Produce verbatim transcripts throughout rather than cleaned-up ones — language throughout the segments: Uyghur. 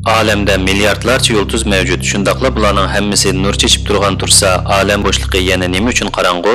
ئالەمدە مىلياردلارچە يۇلتۇز مەۋجۇت، شۇنداقلا بۇلارنىڭ ھەممىسى نۇر چېچىپ تۇرغان تۇرسا، ئالەم بوشلۇقى يەنە نېمە ئۈچۈن قاراڭغۇ؟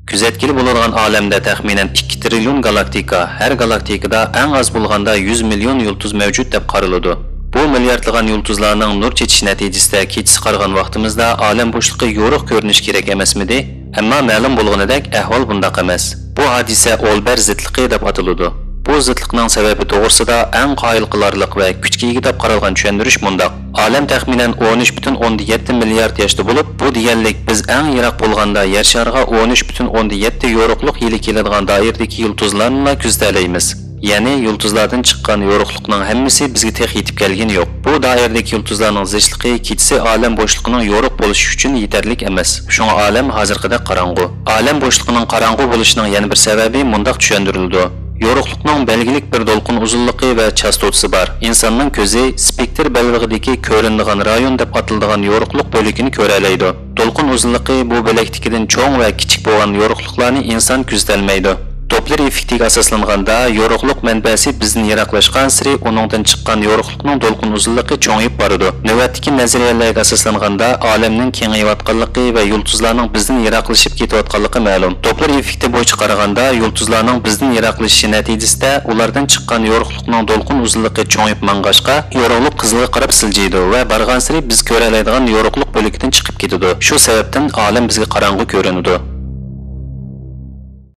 كۆزەتكىلى بولىدىغان ئالەمدە تەخمىنەن ئىككى تىرىليون گالاكتىكا، ھەر گالاكتىكىدا ئەڭ ئاز بولغاندا يۈز مىليون يۇلتۇز مەۋجۇت دەپ قارىلىدۇ. بۇ مىلياردلىغان يۇلتۇزلارنىڭ نۇر چېچىشى نەتىجىسىدە كېچىسى قارىغان ۋاقتىمىزدا ئالەم بوشلۇقى يورۇق كۆرۈنۈشى كېرەك ئەمەسمىدى؟ ئەمما مەلۇم بولغىنىدەك، ئەھۋال بۇنداق ئەمەس. بۇ ھادىسە ئولبەر زىتلىقى دەپ ئاتىلىدۇ. بۇ زىتلىقنىڭ سەۋەبى توغرىسىدا ئەڭ قايىل قىلارلىق ۋە كۈچكە ئىگە دەپ قارالغان چۈشەندۈرۈش مۇنداق: ئالەم تەخمىنەن ئون ئۈچ پۈتۈن ئوندىن يەتتە مىليارد ياشتا بولۇپ، بۇ دېگەنلىك بىز ئەڭ يىراق بولغاندا يەر شارىغا ئون ئۈچ پۈتۈن ئوندىن يەتتە يورۇقلۇق يىلى كېلىدىغان دائىرىدىكى يۇلتۇزلارنىلا كۆزىتەلەيمىز. يەنى يۇلتۇزلاردىن چىققان يورۇقلۇقنىڭ ھەممىسى بىزگە تېخى يېتىپ كەلگىنى يوق. بۇ دائىرىدىكى يۇلتۇزلارنىڭ زىچلىقى كېچىسى ئالەم بوشلۇقىنىڭ يورۇق بولۇشى ئۈچۈن يېتەرلىك ئەمەس. شۇڭا ئالەم ھازىرقىدەك قاراڭغۇ. ئالەم بوشلۇقىنىڭ قاراڭغۇ بولۇشىنىڭ يەنە بىر سەۋەبى مۇنداق چۈشەندۈرۈلىدۇ. يورۇقلۇقنىڭ بەلگىلىك بىر دولقۇن ئۇزۇنلۇقى ۋە چاستوتىسى بار. ئىنساننىڭ كۆزى سپېكتر بەلبېغىدىكى كۆرۈنىدىغان رايون دەپ ئاتىلىدىغان يورۇقلۇق بۆلىكىنى كۆرەلەيدۇ. دولقۇن ئۇزۇنلۇقى بۇ بۆلەكتىكىدىن چوڭ ۋە كىچىك بولغان يورۇقلۇقلارنى ئىنسان كۆزىتەلمەيدۇ. دوپلېر ئېففېكتىگە ئاساسلانغاندا، يورۇقلۇق مەنبەسى بىزدىن يىراقلاشقانسېرى ئۇنىڭدىن چىققان يورۇقلۇقنىڭ دولقۇن ئۇزۇنلۇقى چوڭىيىپ بارىدۇ. نۆۋەتتىكى نەزەرىيەلەرگە ئاساسلانغاندا، ئالەمنىڭ كېڭىيىۋاتقانلىقى ۋە يۇلتۇزلارنىڭ بىزدىن يىراقلىشىپ كېتىۋاتقانلىقى مەلۇم. دوپلېر ئېففېكتى بويىچە قارىغاندا، يۇلتۇزلارنىڭ بىزدىن يىراقلىشىشى نەتىجىسىدە ئۇلاردىن چىققان يورۇقلۇقنىڭ دولقۇن ئۇزۇنلۇقى چوڭىيىپ ماڭغاچقا، يورۇقلۇق قىزىلغا قاراپ سىلجىيدۇ ۋە بارغانسېرى بىز كۆرەلەيدىغان يورۇقلۇق بۆلىكىدىن چىقىپ كېتىدۇ. شۇ سەۋەبتىن ئالەم بىزگە قاراڭغۇ كۆرۈنىدۇ.